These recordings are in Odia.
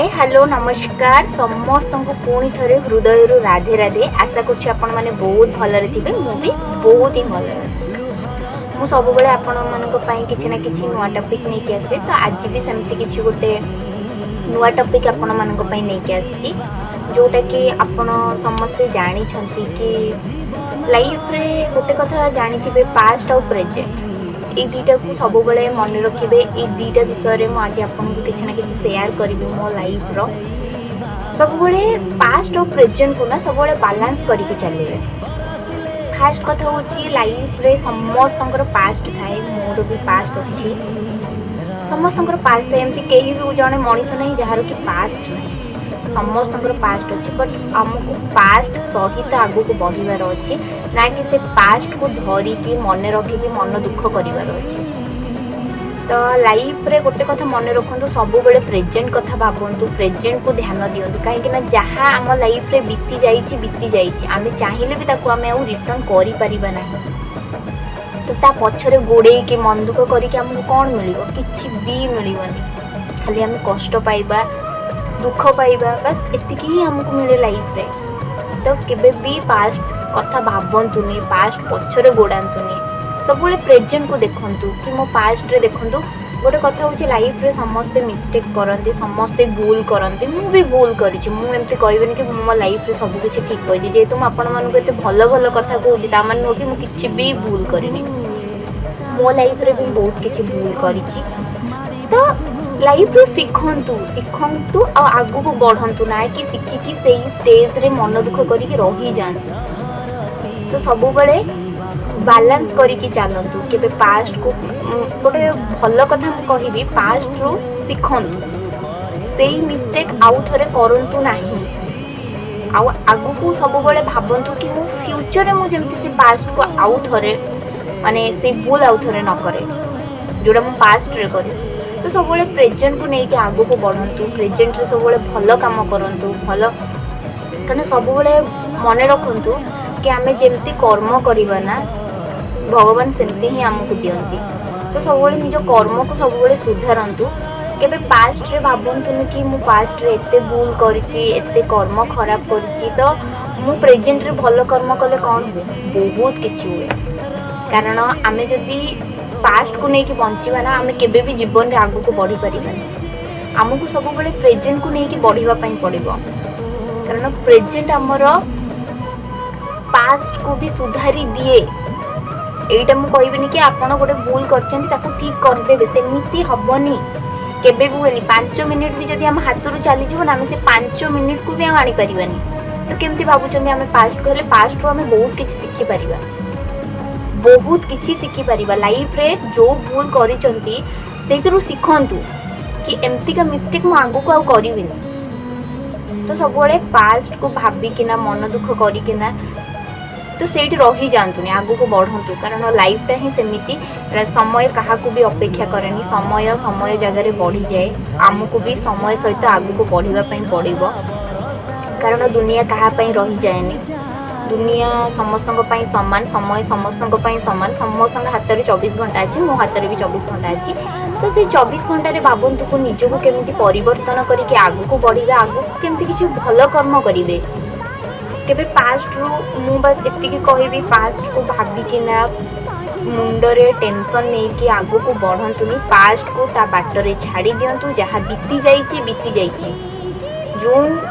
ହାଏ, ହ୍ୟାଲୋ, ନମସ୍କାର ସମସ୍ତଙ୍କୁ। ପୁଣି ଥରେ ହୃଦୟରୁ ରାଧେ ରାଧେ। ଆଶା କରୁଛି ଆପଣମାନେ ବହୁତ ଭଲରେ ଥିବେ। ମୁଁ ବି ବହୁତ ହିଁ ଭଲରେ ଅଛି। ମୁଁ ସବୁବେଳେ ଆପଣମାନଙ୍କ ପାଇଁ କିଛି ନା କିଛି ନୂଆ ଟପିକ୍ ନେଇକି ଆସେ। ତ ଆଜି ବି ସେମିତି କିଛି ଗୋଟେ ନୂଆ ଟପିକ୍ ଆପଣମାନଙ୍କ ପାଇଁ ନେଇକି ଆସିଛି, ଯେଉଁଟାକି ଆପଣ ସମସ୍ତେ ଜାଣିଛନ୍ତି କି ଲାଇଫ୍ରେ ଗୋଟେ କଥା ଜାଣିଥିବେ, ପାଷ୍ଟ ଆଉ ପ୍ରେଜେଣ୍ଟ, ଏଇ ଦୁଇଟାକୁ ସବୁବେଳେ ମନେ ରଖିବେ। ଏଇ ଦୁଇଟା ବିଷୟରେ ମୁଁ ଆଜି ଆପଣଙ୍କୁ କିଛି ନା କିଛି ସେୟାର କରିବି ମୋ ଲାଇଫ୍ର। ସବୁବେଳେ ପାଷ୍ଟ ଆଉ ପ୍ରେଜେଣ୍ଟକୁ ନା ସବୁବେଳେ ବାଲାନ୍ସ କରିକି ଚାଲିବେ। ଫାଷ୍ଟ କଥା ହେଉଛି, ଲାଇଫ୍ରେ ସମସ୍ତଙ୍କର ପାଷ୍ଟ ଥାଏ। ମୋର ବି ପାଷ୍ଟ ଅଛି। ସମସ୍ତଙ୍କର ପାଷ୍ଟ ଥାଏ। ଏମିତି କେହି ବି ଜଣେ ମଣିଷ ନାହିଁ ଯାହାର କି ପାଷ୍ଟ ନାହିଁ। ସମସ୍ତଙ୍କର ପାଷ୍ଟ ଅଛି, ବଟ୍ ଆମକୁ ପାଷ୍ଟ ସହିତ ଆଗକୁ ବଢ଼ିବାର ଅଛି, ନା କି ସେ ପାଷ୍ଟକୁ ଧରିକି ମନେ ରଖିକି ମନ ଦୁଃଖ କରିବାର ଅଛି। ତ ଲାଇଫ୍ରେ ଗୋଟେ କଥା ମନେ ରଖନ୍ତୁ, ସବୁବେଳେ ପ୍ରେଜେଣ୍ଟ କଥା ଭାବନ୍ତୁ, ପ୍ରେଜେଣ୍ଟକୁ ଧ୍ୟାନ ଦିଅନ୍ତୁ। କାହିଁକି ନା ଯାହା ଆମ ଲାଇଫ୍ରେ ବିତି ଯାଇଛି, ବିତି ଯାଇଛି। ଆମେ ଚାହିଁଲେ ବି ତାକୁ ଆମେ ଆଉ ରିଟର୍ଣ୍ଣ କରିପାରିବା ନାହିଁ। ତ ତା ପଛରେ ଗୋଡ଼େଇକି ମନ ଦୁଃଖ କରିକି ଆମକୁ କ'ଣ ମିଳିବ? କିଛି ବି ମିଳିବନି। ଖାଲି ଆମେ କଷ୍ଟ ପାଇବା, ଦୁଃଖ ପାଇବା, ବାସ୍ ଏତିକି ହିଁ ଆମକୁ ମିଳେ ଲାଇଫ୍ରେ। ତ କେବେ ବି ପାଷ୍ଟ କଥା ଭାବନ୍ତୁନି, ପାଷ୍ଟ ପଛରେ ଗୋଡ଼ାନ୍ତୁନି। ସବୁବେଳେ ପ୍ରେଜେଣ୍ଟକୁ ଦେଖନ୍ତୁ କି ମୋ ପାଷ୍ଟରେ ଦେଖନ୍ତୁ। ଗୋଟେ କଥା ହେଉଛି, ଲାଇଫ୍ରେ ସମସ୍ତେ ମିଷ୍ଟେକ୍ କରନ୍ତି, ସମସ୍ତେ ଭୁଲ କରନ୍ତି। ମୁଁ ବି ଭୁଲ କରିଛି। ମୁଁ ଏମିତି କହିବିନି କି ମୁଁ ମୋ ଲାଇଫ୍ରେ ସବୁ କିଛି ଠିକ୍ କରିଛି। ଯେହେତୁ ମୁଁ ଆପଣମାନଙ୍କୁ ଏତେ ଭଲ ଭଲ କଥା କହୁଛି, ତା ମାନେ ନୁହଁ କି ମୁଁ କିଛି ବି ଭୁଲ କରିନି। ମୋ ଲାଇଫ୍ରେ ବି ବହୁତ କିଛି ଭୁଲ କରିଛି। ତ ଲାଇଫ୍ରୁ ଶିଖନ୍ତୁ, ଶିଖନ୍ତୁ ଆଉ ଆଗକୁ ବଢ଼ନ୍ତୁ, ନା କି ଶିଖିକି ସେଇ ଷ୍ଟେଜ୍ରେ ମନ ଦୁଃଖ କରିକି ରହିଯାଆନ୍ତୁ। ତ ସବୁବେଳେ ବାଲାନ୍ସ କରିକି ଚାଲନ୍ତୁ। କେବେ ପାଷ୍ଟକୁ, ଗୋଟେ ଭଲ କଥା ମୁଁ କହିବି, ପାଷ୍ଟରୁ ଶିଖନ୍ତୁ, ସେଇ ମିଷ୍ଟେକ୍ ଆଉ ଥରେ କରନ୍ତୁ ନାହିଁ। ଆଉ ଆଗକୁ ସବୁବେଳେ ଭାବନ୍ତୁ କି ମୁଁ ଫ୍ୟୁଚରରେ ମୁଁ ଯେମିତି ସେ ପାଷ୍ଟକୁ ଆଉ ଥରେ, ମାନେ ସେଇ ଭୁଲ ଆଉ ଥରେ ନ କରେ ଯେଉଁଟା ମୁଁ ପାଷ୍ଟରେ କରିଛି। ତ ସବୁବେଳେ ପ୍ରେଜେଣ୍ଟକୁ ନେଇକି ଆଗକୁ ବଢ଼ନ୍ତୁ। ପ୍ରେଜେଣ୍ଟରେ ସବୁବେଳେ ଭଲ କାମ କରନ୍ତୁ, ଭଲ। କାରଣ ସବୁବେଳେ ମନେ ରଖନ୍ତୁ କି ଆମେ ଯେମିତି କର୍ମ କରିବା ନା, ଭଗବାନ ସେମିତି ହିଁ ଆମକୁ ଦିଅନ୍ତି। ତ ସବୁବେଳେ ନିଜ କର୍ମକୁ ସବୁବେଳେ ସୁଧାରନ୍ତୁ। କେବେ ପାଷ୍ଟରେ ଭାବନ୍ତୁନି କି ମୁଁ ପାଷ୍ଟରେ ଏତେ ଭୁଲ କରିଛି, ଏତେ କର୍ମ ଖରାପ କରିଛି, ତ ମୁଁ ପ୍ରେଜେଣ୍ଟରେ ଭଲ କର୍ମ କଲେ କ'ଣ ହୁଏ? ବହୁତ କିଛି ହୁଏ। କାରଣ ଆମେ ଯଦି ପାଷ୍ଟକୁ ନେଇକି ବଞ୍ଚିବା ନା, ଆମେ କେବେ ବି ଜୀବନରେ ଆଗକୁ ବଢ଼ିପାରିବାନି। ଆମକୁ ସବୁବେଳେ ପ୍ରେଜେଣ୍ଟକୁ ନେଇକି ବଢ଼ିବା ପାଇଁ ପଡ଼ିବ, କାରଣ ପ୍ରେଜେଣ୍ଟ ଆମର ପାଷ୍ଟକୁ ବି ସୁଧାରି ଦିଏ। ଏଇଟା ମୁଁ କହିବିନି କି ଆପଣ ଗୋଟେ ଭୁଲ କରିଛନ୍ତି, ତାକୁ ଠିକ୍ କରିଦେବେ। ସେମିତି ହେବନି, କେବେ ବି ହୁଏନି। 5 ମିନିଟ୍ ବି ଯଦି ଆମ ହାତରୁ ଚାଲିଯିବ ନା, ଆମେ ସେ 5 ମିନିଟ୍କୁ ବି ଆଉ ଆଣିପାରିବାନି। ତ କେମିତି ଭାବୁଛନ୍ତି ଆମେ ପାଷ୍ଟକୁ? ହେଲେ ପାଷ୍ଟରୁ ଆମେ ବହୁତ କିଛି ଶିଖିପାରିବା, ବହୁତ କିଛି ଶିଖିପାରିବା। ଲାଇଫ୍ରେ ଯେଉଁ ଭୁଲ କରିଛନ୍ତି, ସେଇଥିରୁ ଶିଖନ୍ତୁ କି ଏମିତିକା ମିଷ୍ଟେକ୍ ମୁଁ ଆଗକୁ ଆଉ କରିବିନି। ତ ସବୁବେଳେ ପାଷ୍ଟକୁ ଭାବିକିନା, ମନ ଦୁଃଖ କରିକିନା ତ ସେଇଠି ରହିଯାଆନ୍ତୁନି, ଆଗକୁ ବଢ଼ନ୍ତୁ। କାରଣ ଲାଇଫ୍ଟା ହିଁ ସେମିତି। ସମୟ କାହାକୁ ବି ଅପେକ୍ଷା କରେନି। ସମୟ ସମୟ ଜାଗାରେ ବଢ଼ିଯାଏ। ଆମକୁ ବି ସମୟ ସହିତ ଆଗକୁ ବଢ଼ିବା ପାଇଁ ପଡ଼ିବ, କାରଣ ଦୁନିଆ କାହା ପାଇଁ ରହିଯାଏନି। ଦୁନିଆ ସମସ୍ତଙ୍କ ପାଇଁ ସମାନ, ସମୟ ସମସ୍ତଙ୍କ ପାଇଁ ସମାନ। ସମସ୍ତଙ୍କ ହାତରେ 24 ଘଣ୍ଟା ଅଛି, ମୋ ହାତରେ ବି 24 ଘଣ୍ଟା ଅଛି। ତ ସେଇ 24 ଘଣ୍ଟାରେ ଭାବନ୍ତୁ କି ନିଜକୁ କେମିତି ପରିବର୍ତ୍ତନ କରିକି ଆଗକୁ ବଢ଼ିବେ, ଆଗକୁ କେମିତି କିଛି ଭଲ କର୍ମ କରିବେ। କେବେ ପାଷ୍ଟରୁ, ମୁଁ ବାସ୍ ଏତିକି କହିବି, ପାଷ୍ଟକୁ ଭାବିକିନା ମୁଣ୍ଡରେ ଟେନସନ୍ ନେଇକି ଆଗକୁ ବଢ଼ନ୍ତୁନି। ପାଷ୍ଟକୁ ତା ବାଟରେ ଛାଡ଼ି ଦିଅନ୍ତୁ। ଯାହା ବିତି ଯାଇଛି, ବିତି ଯାଇଛି। ଯେଉଁ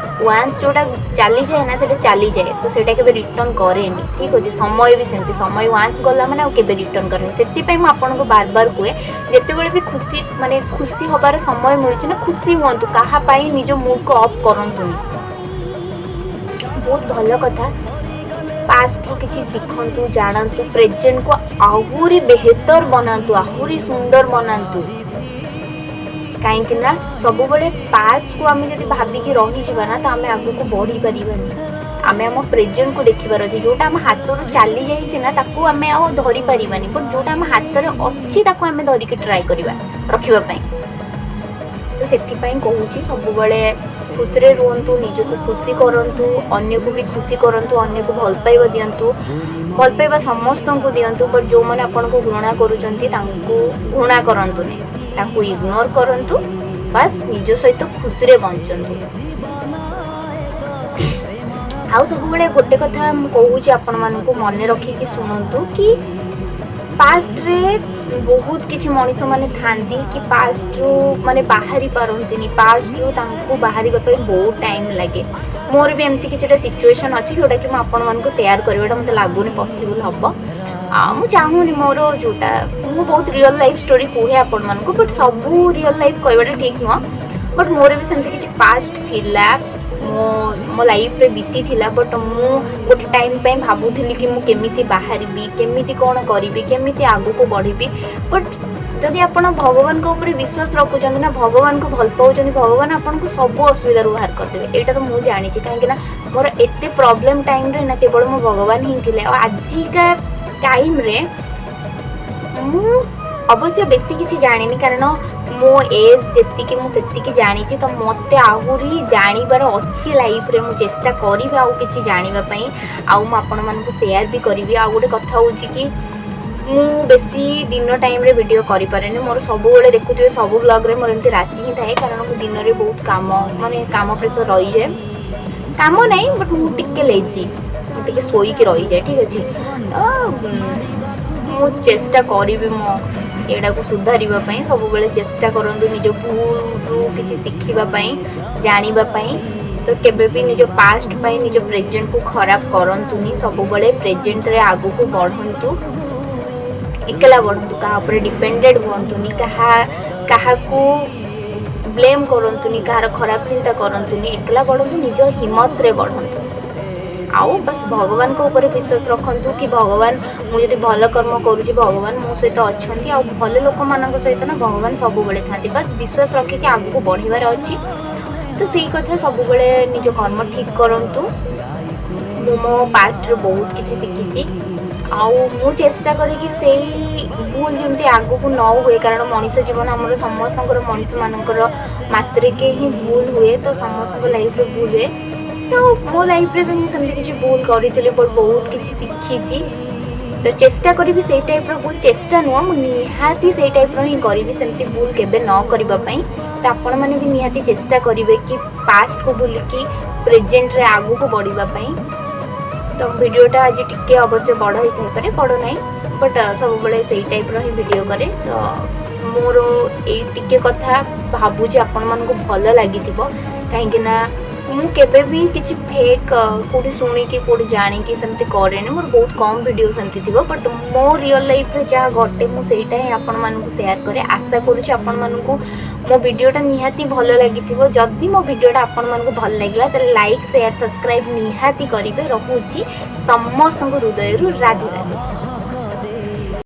ୱାନ୍ସ ଯେଉଁଟା ଚାଲିଯାଏ ନା, ସେଇଟା ଚାଲିଯାଏ। ତ ସେଇଟା କେବେ ରିଟର୍ଣ୍ଣ କରେନି। ଠିକ୍ ଅଛି? ସମୟ ବି ସେମିତି। ସମୟ ୱାନ୍ସ ଗଲା ମାନେ ଆଉ କେବେ ରିଟର୍ଣ୍ଣ କରେନି। ସେଥିପାଇଁ ମୁଁ ଆପଣଙ୍କୁ ବାର ବାର କୁହେ, ଯେତେବେଳେ ବି ଖୁସି, ମାନେ ଖୁସି ହେବାର ସମୟ ମିଳୁଛି ନା, ଖୁସି ହୁଅନ୍ତୁ। କାହା ପାଇଁ ନିଜ ମୁଡ଼କୁ ଅଫ୍ କରନ୍ତୁନି। ବହୁତ ଭଲ କଥା। ପାଷ୍ଟରୁ କିଛି ଶିଖନ୍ତୁ, ଜାଣନ୍ତୁ, ପ୍ରେଜେଣ୍ଟକୁ ଆହୁରି ବେହତର ବନାନ୍ତୁ, ଆହୁରି ସୁନ୍ଦର ବନାନ୍ତୁ। କାହିଁକି ନା ସବୁବେଳେ ପାଷ୍ଟକୁ ଆମେ ଯଦି ଭାବିକି ରହିଯିବା ନା, ତ ଆମେ ଆଗକୁ ବଢ଼ିପାରିବାନି। ଆମେ ଆମ ପ୍ରେଜେଣ୍ଟକୁ ଦେଖିବାର ଅଛି। ଯେଉଁଟା ଆମ ହାତରୁ ଚାଲି ଯାଇଛି ନା, ତାକୁ ଆମେ ଆଉ ଧରିପାରିବାନି, ବଟ୍ ଯେଉଁଟା ଆମ ହାତରେ ଅଛି, ତାକୁ ଆମେ ଧରିକି ଟ୍ରାଏ କରିବା ରଖିବା ପାଇଁ। ତ ସେଥିପାଇଁ କହୁଛି, ସବୁବେଳେ ଖୁସିରେ ରୁହନ୍ତୁ, ନିଜକୁ ଖୁସି କରନ୍ତୁ, ଅନ୍ୟକୁ ବି ଖୁସି କରନ୍ତୁ, ଅନ୍ୟକୁ ଭଲ ପାଇବା ଦିଅନ୍ତୁ। ଭଲ ପାଇବା ସମସ୍ତଙ୍କୁ ଦିଅନ୍ତୁ, ବଟ୍ ଯେଉଁମାନେ ଆପଣଙ୍କୁ ଘୃଣା କରୁଛନ୍ତି, ତାଙ୍କୁ ଘୃଣା କରନ୍ତୁନି, ତାଙ୍କୁ ଇଗ୍ନୋର କରନ୍ତୁ। ବାସ୍ ନିଜ ସହିତ ଖୁସିରେ ବଞ୍ଚନ୍ତୁ। ଆଉ ସବୁବେଳେ ଗୋଟେ କଥା ମୁଁ କହୁଛି ଆପଣମାନଙ୍କୁ, ମନେ ରଖିକି ଶୁଣନ୍ତୁ କି ପାଷ୍ଟରେ ବହୁତ କିଛି ମଣିଷମାନେ ଥାଆନ୍ତି କି ପାଷ୍ଟରୁ ମାନେ ବାହାରି ପାରନ୍ତିନି। ପାଷ୍ଟରୁ ତାଙ୍କୁ ବାହାରିବା ପାଇଁ ବହୁତ ଟାଇମ୍ ଲାଗେ। ମୋର ବି ଏମିତି କିଛିଟା ସିଚୁଏସନ୍ ଅଛି, ଯେଉଁଟାକି ମୁଁ ଆପଣମାନଙ୍କୁ ସେୟାର କରିବାଟା ମୋତେ ଲାଗୁନି ପସିବୁଲ୍ ହେବ। ଆଉ ମୁଁ ଚାହୁଁନି ମୋର ଯେଉଁଟା, ମୁଁ ବହୁତ ରିଅଲ୍ ଲାଇଫ୍ ଷ୍ଟୋରି କୁହେ ଆପଣମାନଙ୍କୁ, ବଟ୍ ସବୁ ରିଅଲ୍ ଲାଇଫ୍ କହିବାଟା ଠିକ୍ ନୁହଁ। ବଟ୍ ମୋର ବି ସେମିତି କିଛି ପାଷ୍ଟ ଥିଲା, ମୋ ମୋ ଲାଇଫ୍ରେ ବିତିଥିଲା। ବଟ୍ ମୁଁ ଗୋଟେ ଟାଇମ୍ ପାଇଁ ଭାବୁଥିଲି କି ମୁଁ କେମିତି ବାହାରିବି, କେମିତି କ'ଣ କରିବି, କେମିତି ଆଗକୁ ବଢ଼ିବି। ବଟ୍ ଯଦି ଆପଣ ଭଗବାନଙ୍କ ଉପରେ ବିଶ୍ୱାସ ରଖୁଛନ୍ତି ନା, ଭଗବାନଙ୍କୁ ଭଲ ପାଉଛନ୍ତି, ଭଗବାନ ଆପଣଙ୍କୁ ସବୁ ଅସୁବିଧାରୁ ବାହାର କରିଦେବେ। ଏଇଟା ତ ମୁଁ ଜାଣିଛି, କାହିଁକିନା ମୋର ଏତେ ପ୍ରୋବ୍ଲେମ୍ ଟାଇମ୍ରେ ନା କେବଳ ମୋ ଭଗବାନ ହିଁ ଥିଲେ। ଆଉ ଆଜିକା ଟାଇମ୍ରେ ମୁଁ ଅବଶ୍ୟ ବେଶୀ କିଛି ଜାଣିନି, କାରଣ ମୋ ଏଜ୍ ଯେତିକି ମୁଁ ସେତିକି ଜାଣିଛି। ତ ମୋତେ ଆହୁରି ଜାଣିବାର ଅଛି ଲାଇଫ୍ରେ। ମୁଁ ଚେଷ୍ଟା କରିବି ଆଉ କିଛି ଜାଣିବା ପାଇଁ, ଆଉ ମୁଁ ଆପଣମାନଙ୍କୁ ସେୟାର ବି କରିବି। ଆଉ ଗୋଟେ କଥା ହେଉଛି କି ମୁଁ ବେଶୀ ଦିନ ଟାଇମ୍ରେ ଭିଡ଼ିଓ କରିପାରେନି। ମୋର ସବୁବେଳେ ଦେଖୁଥିବେ, ସବୁ ବ୍ଲଗ୍ରେ ମୋର ଏମିତି ରାତି ହିଁ ଥାଏ, କାରଣ ମୁଁ ଦିନରେ ବହୁତ କାମ, ମାନେ କାମ ପ୍ରେସର୍ ରହିଯାଏ। କାମ ନାହିଁ, ବଟ୍ ମୁଁ ଟିକେ ଲେଜି, ମୁଁ ଟିକେ ଶୋଇକି ରହିଯାଏ। ଠିକ୍ ଅଛି, ତ ମୁଁ ଚେଷ୍ଟା କରିବି ମୋ ଏଇଟାକୁ ସୁଧାରିବା ପାଇଁ। ସବୁବେଳେ ଚେଷ୍ଟା କରନ୍ତୁ ନିଜ ଭୁଲରୁ କିଛି ଶିଖିବା ପାଇଁ, ଜାଣିବା ପାଇଁ। ତ କେବେ ବି ନିଜ ପାଷ୍ଟ ପାଇଁ ନିଜ ପ୍ରେଜେଣ୍ଟକୁ ଖରାପ କରନ୍ତୁନି। ସବୁବେଳେ ପ୍ରେଜେଣ୍ଟରେ ଆଗକୁ ବଢ଼ନ୍ତୁ, ଏକଲା ବଢ଼ନ୍ତୁ, କାହା ଉପରେ ଡିପେଣ୍ଡେଡ଼ ହୁଅନ୍ତୁନି, କାହାକୁ ବ୍ଲେମ୍ କରନ୍ତୁନି, କାହାର ଖରାପ ଚିନ୍ତା କରନ୍ତୁନି। ଏକଲା ବଢ଼ନ୍ତୁ, ନିଜ ହିମ୍ମତରେ ବଢ଼ନ୍ତୁ। ଆଉ ବାସ୍ ଭଗବାନଙ୍କ ଉପରେ ବିଶ୍ୱାସ ରଖନ୍ତୁ କି ଭଗବାନ, ମୁଁ ଯଦି ଭଲ କର୍ମ କରୁଛି, ଭଗବାନ ମୋ ସହିତ ଅଛନ୍ତି। ଆଉ ଭଲ ଲୋକମାନଙ୍କ ସହିତ ନା ଭଗବାନ ସବୁବେଳେ ଥାନ୍ତି। ବାସ୍ ବିଶ୍ୱାସ ରଖିକି ଆଗକୁ ବଢ଼ିବାର ଅଛି। ତ ସେଇ କଥା, ସବୁବେଳେ ନିଜ କର୍ମ ଠିକ୍ କରନ୍ତୁ। ମୁଁ ମୋ ପାଷ୍ଟରୁ ବହୁତ କିଛି ଶିଖିଛି, ଆଉ ମୁଁ ଚେଷ୍ଟା କରେ କି ସେଇ ଭୁଲ ଯେମିତି ଆଗକୁ ନ ହୁଏ, କାରଣ ମଣିଷ ଜୀବନ ଆମର ସମସ୍ତଙ୍କର, ମଣିଷମାନଙ୍କର ମାତ୍ରକେ ହିଁ ଭୁଲ ହୁଏ। ତ ସମସ୍ତଙ୍କ ଲାଇଫ୍ରେ ଭୁଲ ହୁଏ। ତ ମୋ ଲାଇଫ୍ରେ ବି ମୁଁ ସେମିତି କିଛି ଭୁଲ କରିଥିଲି, ବଟ୍ ବହୁତ କିଛି ଶିଖିଛି। ତ ଚେଷ୍ଟା କରିବି ସେଇ ଟାଇପ୍ର ଭୁଲ, ଚେଷ୍ଟା ନୁହଁ, ମୁଁ ନିହାତି ସେଇ ଟାଇପ୍ର ହିଁ କରିବି, ସେମିତି ଭୁଲ କେବେ ନ କରିବା ପାଇଁ। ତ ଆପଣମାନେ ବି ନିହାତି ଚେଷ୍ଟା କରିବେ କି ପାଷ୍ଟକୁ ଭୁଲିକି ପ୍ରେଜେଣ୍ଟରେ ଆଗକୁ ବଢ଼ିବା ପାଇଁ। ତ ଭିଡ଼ିଓଟା ଆଜି ଟିକେ ଅବଶ୍ୟ ବଡ଼ ହେଇଥାଇପାରେ, ବଡ଼ ନାହିଁ, ବଟ୍ ସବୁବେଳେ ସେଇ ଟାଇପ୍ର ହିଁ ଭିଡ଼ିଓ କରେ। ତ ମୋର ଏଇ ଟିକେ କଥା ଭାବୁଛି ଆପଣମାନଙ୍କୁ ଭଲ ଲାଗିଥିବ, କାହିଁକିନା ମୁଁ କେବେ ବି କିଛି ଫେକ୍ କେଉଁଠି ଶୁଣିକି, କେଉଁଠି ଜାଣିକି ସେମିତି କରେନି। ମୋର ବହୁତ କମ୍ ଭିଡ଼ିଓ ସେମିତି ଥିବ, ବଟ୍ ମୋ ରିଅଲ୍ ଲାଇଫ୍ରେ ଯାହା ଘଟେ, ମୁଁ ସେଇଟା ହିଁ ଆପଣମାନଙ୍କୁ ସେୟାର କରେ। ଆଶା କରୁଛି ଆପଣମାନଙ୍କୁ ମୋ ଭିଡ଼ିଓଟା ନିହାତି ଭଲ ଲାଗିଥିବ। ଯଦି ମୋ ଭିଡ଼ିଓଟା ଆପଣମାନଙ୍କୁ ଭଲ ଲାଗିଲା, ତାହେଲେ ଲାଇକ୍, ସେୟାର, ସବସ୍କ୍ରାଇବ୍ ନିହାତି କରିବେ। ରହୁଛି, ସମସ୍ତଙ୍କୁ ହୃଦୟରୁ ରାଧେ ରାଧେ।